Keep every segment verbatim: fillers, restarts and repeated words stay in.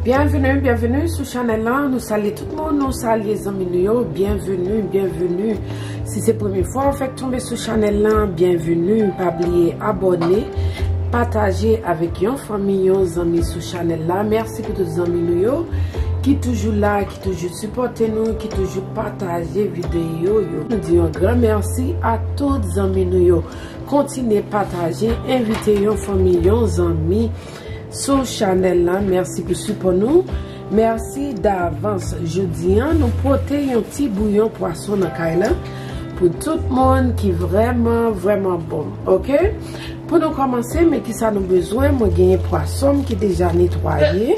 Byenveni, byenveni sou chanèl lan. Nou salye tout moun, nou salye zanmi nou yo. Byenveni, byenveni. Si se premye fwa w fèk tonbe sou chanèl lan, byenveni. Pa bliye abòne, pataje avèk yon fanmi, yon zanmi sou chanèl la. Mèsi pou tout zanmi nou yo ki toujou la, ki toujou sipòte nou, ki toujou pataje videyo yo. Nou di yon gran mèsi a tout zanmi nou yo. Kontinye pataje, envite yon fanmi, yon zanmi sou chanèl la. Mèsi pou sipò nou. Mèsi davans. Jodi a, nou pote yon ti bouyon pwason nan kay la pou tout moun ki vrèman, vrèman bon. Oke? Pou nou kòmanse, men kisa nou bezwen? Mwen genyen pwason m ki deja netwaye.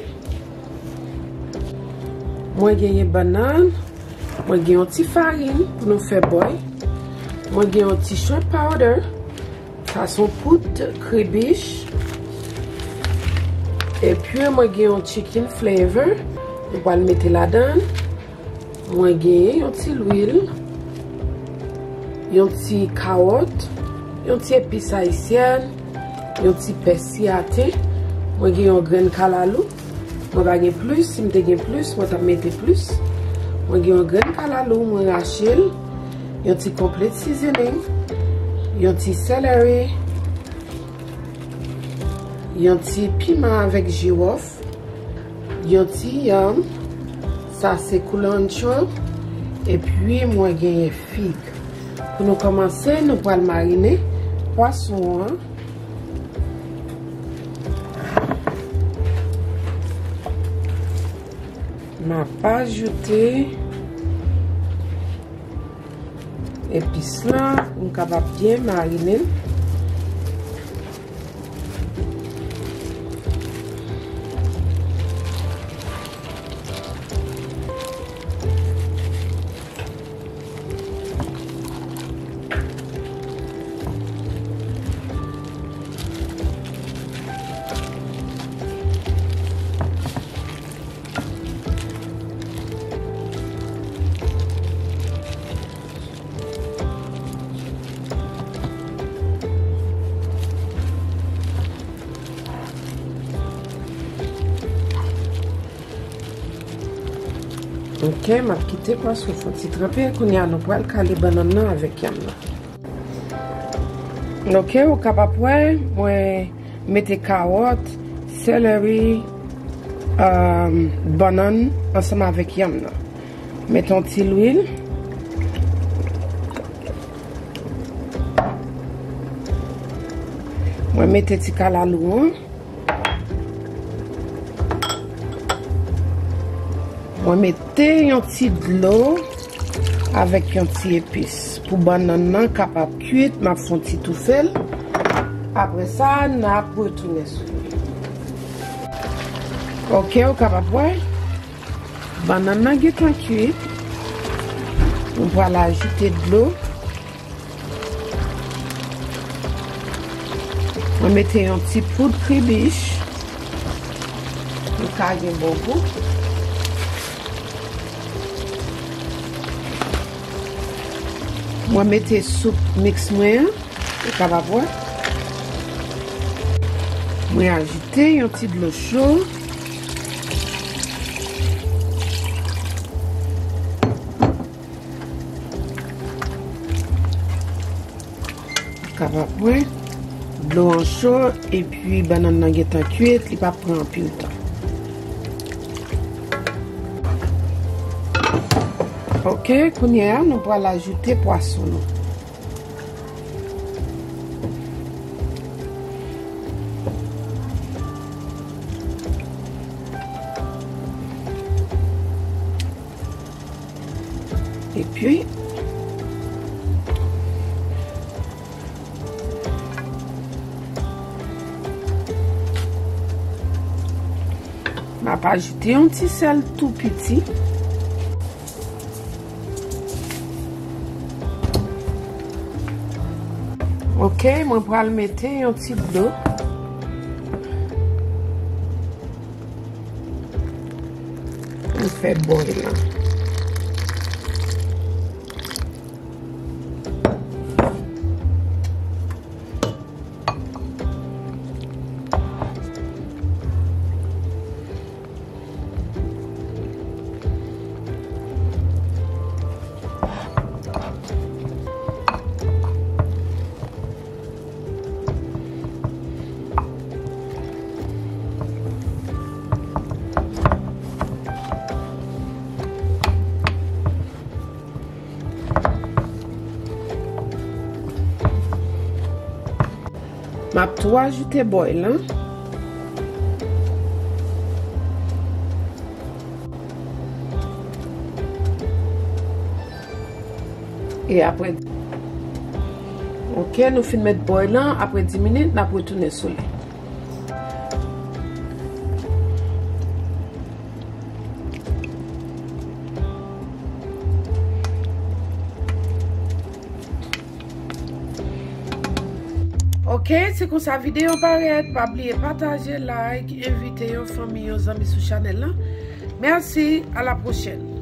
Mwen genyen bannann. Mwen gen yon ti farin pou nou fè bòy. Mwen gen yon ti shrimp powder. Sa se yon poud kribich. Epi mwen gen yon chicken flavor. Nou pral mete ladan. Mwen gen yon ti lwil. Yon ti kawòt. Yon ti epis ayisyèn. Yon ti pèsi atè. Mwen gen yon grenn kalalou. Mwen pa gen plis, si m te gen plis, mwen t ap mete plis. Mwen gen yon grenn kalalou, mwen rache l. Yon ti complete seasoning. Yon ti celery. Yon ti piman avèk jiwòf. Yon ti yanm. Sa se culantro. Epi mwen genyen fig. Pou nou kòmanse, nou pral marine pwason an. M ap ajoute epis lan pou m kapab byen marine l. Ok, m ap kite pwason fon ti tranpe. Kounye a, nou pral kale bannann nan avèk yanm nan. Ok, ou kapab wè, mwen mete kawòt, celery, um, bannann ansanm avèk yanm nan. Mete yon ti lwil. Mwen mete ti kalalou an. Mwen mete yon ti dlo avèk yon ti epis. Pou bannann nan kapab kuit, m ap fè yon ti toufe l. Apre sa, n ap retounen sou li. Ok, ou kapab wè. Bannann nan gentan kuit. Nou pral ajoute dlo. Mwen mete yon ti poud kribich. Li ka gen bon gou. Mwen mete soup miks mwen an. Ou kapab wè. Mwen ajoute yon ti dlo cho. Ou kapab wè. Dlo an cho, epi bannann nan gentan kuit, li p ap pran anpil tan. Ok, kounye a, nou pral ajoute pwason nou. Epi, m ap ajoute yon ti sèl tou piti. Ok, mwen pral mete yon ti dlo. Mwen fè bòy la. M ap tou ajoute bòy lan. E apre, ok, nou fin met bòy lan, apre dis minit, n ap retounen sou li. Ok, se konsa videyo parèt. Pa bliye pataje, like, envite yon fanmi, yon zanmi sou chanèl lan. Mèsi, a la pwochèn.